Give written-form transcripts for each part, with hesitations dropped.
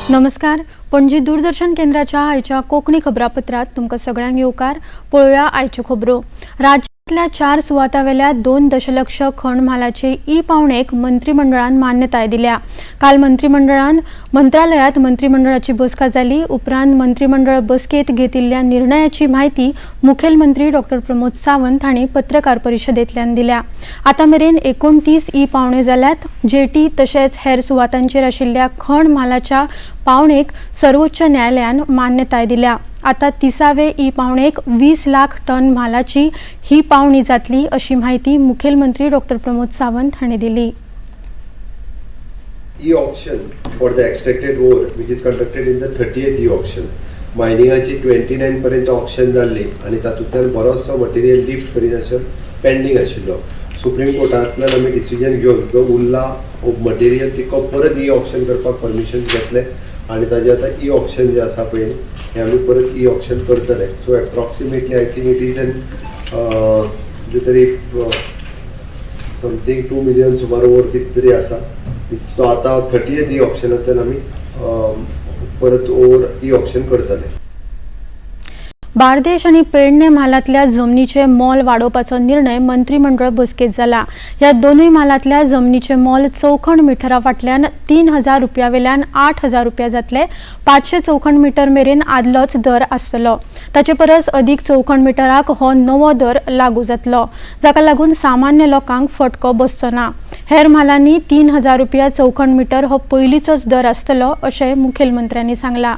नमस्कार, पणजी दूरदर्शन केंद्राच्या आयच्या कोंकणी खबरापत्रात तुमकां सगळ्यांक येवकार. पळोवया आयच्यो खबरो. राज्यांतल्या चार सुवातांवेल्या 2 दशलक्ष खण म्हालाचे ई पावणेक मंत्रिमंडळान मान्यताय दिल्या. काल मंत्रिमंडळान मंत्रालयात मंत्रिमंडळाची बसका जाली. उपरांत मंत्रिमंडळ बसकेत घेतिल्ल्या निर्णयाची म्हायती मुखेलमंत्री डॉक्टर प्रमोद सावंत हांणी पत्रकार परिशदेंतल्यान दिल्या. आतां मेरेन 29 ई पावण्यो जाल्यात. जेटी तशेंच हेर सुवातांचेर आशिल्ल्या खण म्हालाच्या पावणेक सर्वोच्च न्यायालयान मान्यताय दिल्या. आता 30वे ई पावणेक 20 लाख टन म्हालाची ही पावणी जातली, अशी म्हायती मुखेलमंत्री डॉक्टर प्रमोद सावंत हांणी दिली. E-auction for the extracted ore, which is conducted in the 30th e-auction. मायनिंगाची 29 पर्यंत ऑक्शन जाल्ली आनी तातूंतल्यान बरोचसो मटेरियल लिफ्ट करिनासतना पेंडींग आशिल्लो. सुप्रीम कोर्टांतल्यान आमी डिसिजन घेवन जो उरला मटेरियल तिको परत ई ऑक्शन करपाक परमिशन घेतलें आनी ताजें आतां ई ऑक्शन जें आसा पळय, हें आमी परत ई ऑक्शन करतले. So approximately, I think it is an कितें तरी समथींग 2 मिलियन सुमार ओर कितें तरी आसा. तो आतां 30th ई ऑक्शनांतल्यान आमी परत ओर ई ऑक्शन करतले. बार्देश आनी पेडणे म्हालांतल्या जमनीचे मोल वाडोवपाचो निर्णय मंत्रिमंडळ बसकेत जाला. ह्या दोनूय म्हालांतल्या जमनीचे मोल चौखण मिटरा फाटल्यान 3000 रुपया वेल्यान 8000 रुपया जातले. 500 चौखण मिटर मेरेन आदलोच दर आसतलो. ताचे परस अदीक चौखण मिटराक हो नवो दर लागू जातलो, जाका लागून सामान्य लोकांक फटको बसचो ना. हेर म्हालांनी 3000 रुपया चौखण मिटर हो पयलींचोच दर आसतलो, अशें मुखेलमंत्र्यांनी सांगलां.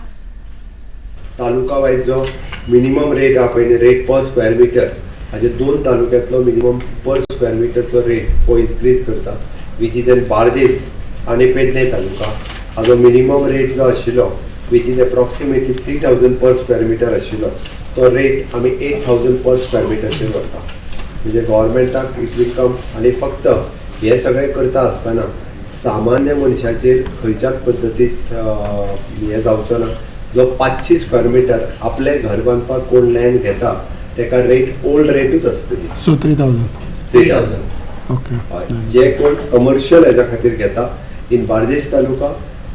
तालुका वायज जो मिनिमम रेट आहा पळय, रेट पर स्क्वेअर मिटर, हाजे दोन तालुक्यांतलो मिनिमम पर स्क्वेअर मिटरचो रेट हो इन्क्रीज करता, which is in Bardez आनी पेडणे तालुका. हाजो मिनिमम रेट जो आशिल्लो, which is approximately 3000 per square meter आशिल्लो, तो रेट आमी 8000 पर स्क्वेअर मिटरचेर व्हरता. म्हणजे गव्हर्मेंटाक it will come. आनी फक्त हे सगळें करता आसतना सामान्य मनशाचेर खंयच्याच पद्दतीत हें जावचो ना. जो 500 स्क्वेअर मिटर आपलें घर बांदपाक कोण लँड घेता, तेका रेट ओल्ड रेटूच आसतली. So 3000. 3000. Okay. हय, जे कोण कमर्शियल हेज्या खातीर घेता इन बार्देश तालुका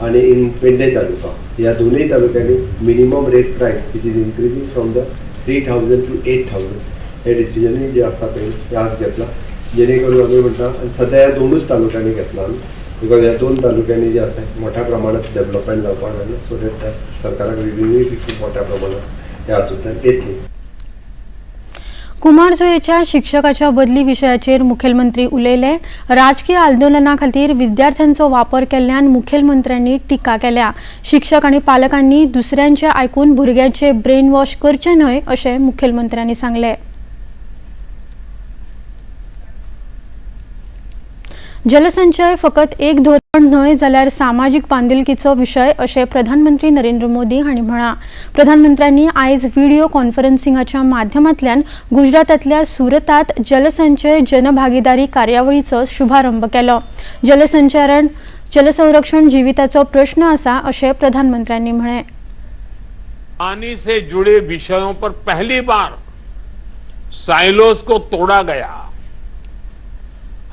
आनी इन पेडणे तालुका, ह्या दोनूय तालुक्यांनी minimum rate price which is increasing from the 3000 to 8000, हे डिसिजनूय जे आसा पळय ते आज घेतला. जेणे करून आमी म्हणटा, आनी सद्या ह्या दोनूच तालुक्यांनी घेतला आमी, because ह्या दोन तालुक्यांनी जे आसा मोठ्या प्रमाणात डेव्हलपमेंट जावपाक लागला, सो that सरकाराक रिव्हेन्यूय बी खूब मोठ्या प्रमाणात ह्या हातूंतल्यान येतली. कुमारजुंवेच्या शिक्षकाच्या बदली विशयाचेर मुखेलमंत्री उलयले. राजकीय आंदोलना खातीर विद्यार्थ्यांचो वापर केल्ल्यान मुखेलमंत्र्यांनी टिका केल्या. शिक्षक आनी पालकांनी दुसऱ्यांचे आयकून भुरग्यांचे ब्रेन वॉश करचे न्हय, अशें मुखेलमंत्र्यांनी सांगलें. जलसंचय फकत एक धोरण न्हय जाल्यार सामाजीक बांदिलकीचो विशय, अशें प्रधानमंत्री नरेंद्र मोदी हांणी म्हळां. प्रधानमंत्र्यांनी आयज व्हिडिओ कॉन्फरन्सिंगाच्या माध्यमांतल्यान गुजरातांतल्या सुरतात जलसंचय जनभागीदारी कार्यावळीचो शुभारंभ केलो. जलसंचारण जलसंरक्षण जिविताचो प्रश्न आसा, अशें प्रधानमंत्र्यांनी म्हळें. पानी से जुड़े विषयों पर पहली बार साइलोज को तोड़ा गया.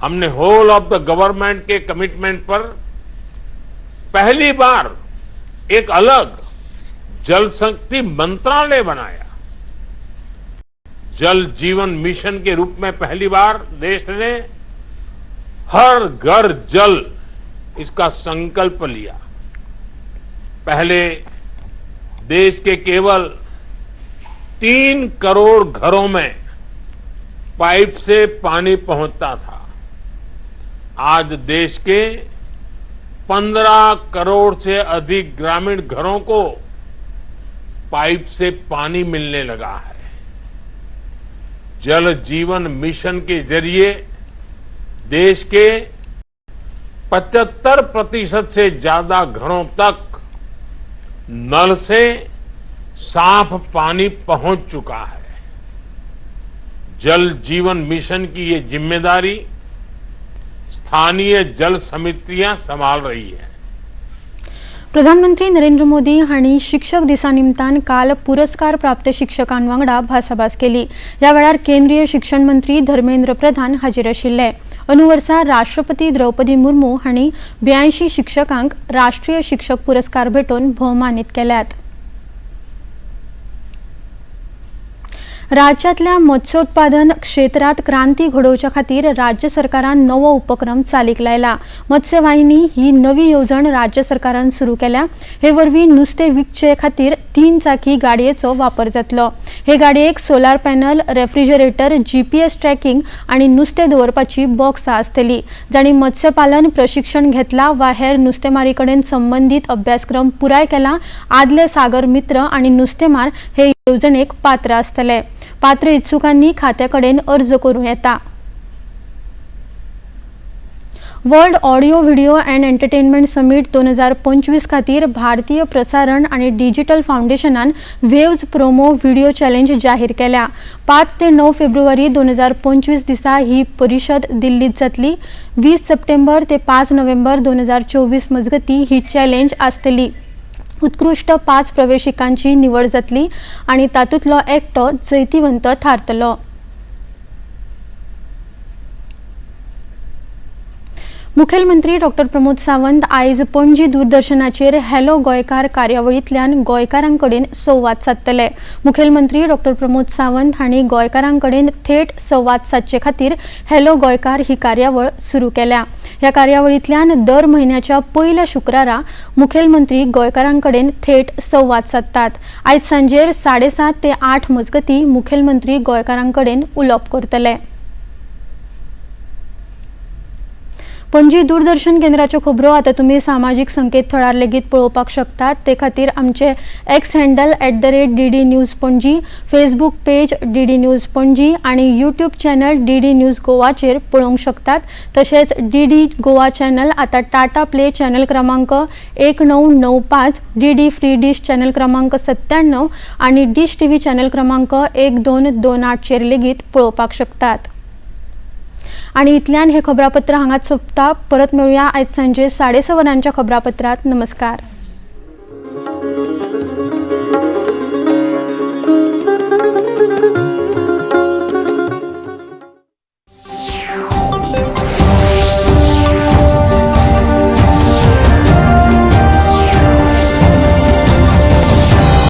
हमने होल ऑफ the government के कमिटमेंट पर पहली बार एक अलग जल शक्ति मंत्रालय बनाया. जल जीवन मिशन के रूप में पहली बार देश ने हर घर जल, इसका संकल्प लिया. पहले देश के केवल 3 करोड़ घरों में पाइप से पानी पहुंचता था. आज देश के 15 करोड़ से अधिक ग्रामीण घरों को पाइप से पानी मिलने लगा है. जल जीवन मिशन के जरिए देश के 75% से ज्यादा घरों तक नल से साफ पानी पहुंच चुका है. जल जीवन मिशन की ये जिम्मेदारी स्थानीय जल समितियां संभाल रही है. प्रधानमंत्री नरेंद्र मोदी हांणी शिक्षक दिसा निमतान काल पुरस्कार प्राप्त शिक्षकां वांगडा भासाभास केली. ह्या वेळार केंद्रीय शिक्षण मंत्री धर्मेंद्र प्रधान हाजीर आशिल्ले. अंदू वर्सा राष्ट्रपती द्रौपदी मुर्मू हांणी 82 शिक्षकांक राष्ट्रीय शिक्षक पुरस्कार भेटोवन भोवमानीत केल्यात. राज्यांतल्या मत्स्योत्पादन क्षेत्रांत क्रांती घडोवच्या खातीर राज्य सरकारान नवो उपक्रम चालीक लायला. मत्स्यवाहिनी ही नवी येवजण राज्य सरकारान सुरू केल्या. हे वरवीं नुस्तें विकचे खातीर 3 चाकी गाडयेचो वापर जातलो. हे गाडयेक solar panel, refrigerator, GPS tracking आनी नुस्तें दवरपाची बॉक्सां आसतली. जांणी मत्स्यपालन प्रशिक्षण घेतला वा हेर नुस्तेमारी कडेन संबंदीत अभ्यासक्रम पुराय केला आदले सागर मित्र आनी नुस्तेमार हे येवजणेक पात्र आसतले. पात्र इत्सुकांनी खात्या कडेन अर्ज करूं येता. World audio video and entertainment summit 2025 खातीर भारतीय प्रसारण आनी डिजिटल फावंडेशनान वेव्ज प्रोमो व्हिडिओ चॅलेंज जाहीर केल्या. 5 ते 9 फेब्रुवारी 2025 दिसा ही परिशद दिल्लीत जातली. 20 सप्टेंबर ते 5 नोव्हेंबर 2024 मजगती ही चॅलेंज आसतली. उत्कृश्ट 5 प्रवेशिकांची निवड जातली आनी तातूंतलो एकटो जैतिवंत थारतलो. मुखेलमंत्री डॉक्टर प्रमोद सावंत आयज पणजी दूरदर्शनाचेर हॅलो गोंयकार कार्यावळींतल्यान गोंयकारां कडेन संवाद सादतले. मुखेलमंत्री डॉक्टर प्रमोद सावंत हांणी गोंयकारां कडेन थेट संवाद सादचे खातीर हॅलो गोंयकार ही कार्यावळ सुरू केल्या. ह्या कार्यावळींतल्यान दर म्हयन्याच्या पयल्या शुक्रारा मुखेलमंत्री गोंयकारां कडेन थेट संवाद सादतात. आयज सांजेर 7:30 ते 8 मजगतीं मुखेलमंत्री गोंयकारां कडेन उलोवप करतले. पणजी दूरदर्शन केंद्राच्यो खबरो आतां तुमी सामाजीक संकेतथळार लेगीत पळोवपाक शकतात. ते खातीर आमचे X handle @DD News Panaji, Facebook page DD News Panaji आनी यूट्यूब चॅनल डीडी न्यूज गोवाचेर पळोवंक शकतात. तशेंच डीडी गोवा चॅनल आतां टाटा प्ले चॅनल क्रमांक 1995, डीडी फ्री डिश चॅनल क्रमांक 97 आनी डिश टीव्ही चॅनल क्रमांक 1228चेर लेगीत पळोवपाक शकतात. आणि इतल्यान हे खबरापत्र हांगाच सोंपता. परत मेळुया आयज सांजे 6:30 वरांच्या खबरापत्रात. नमस्कार.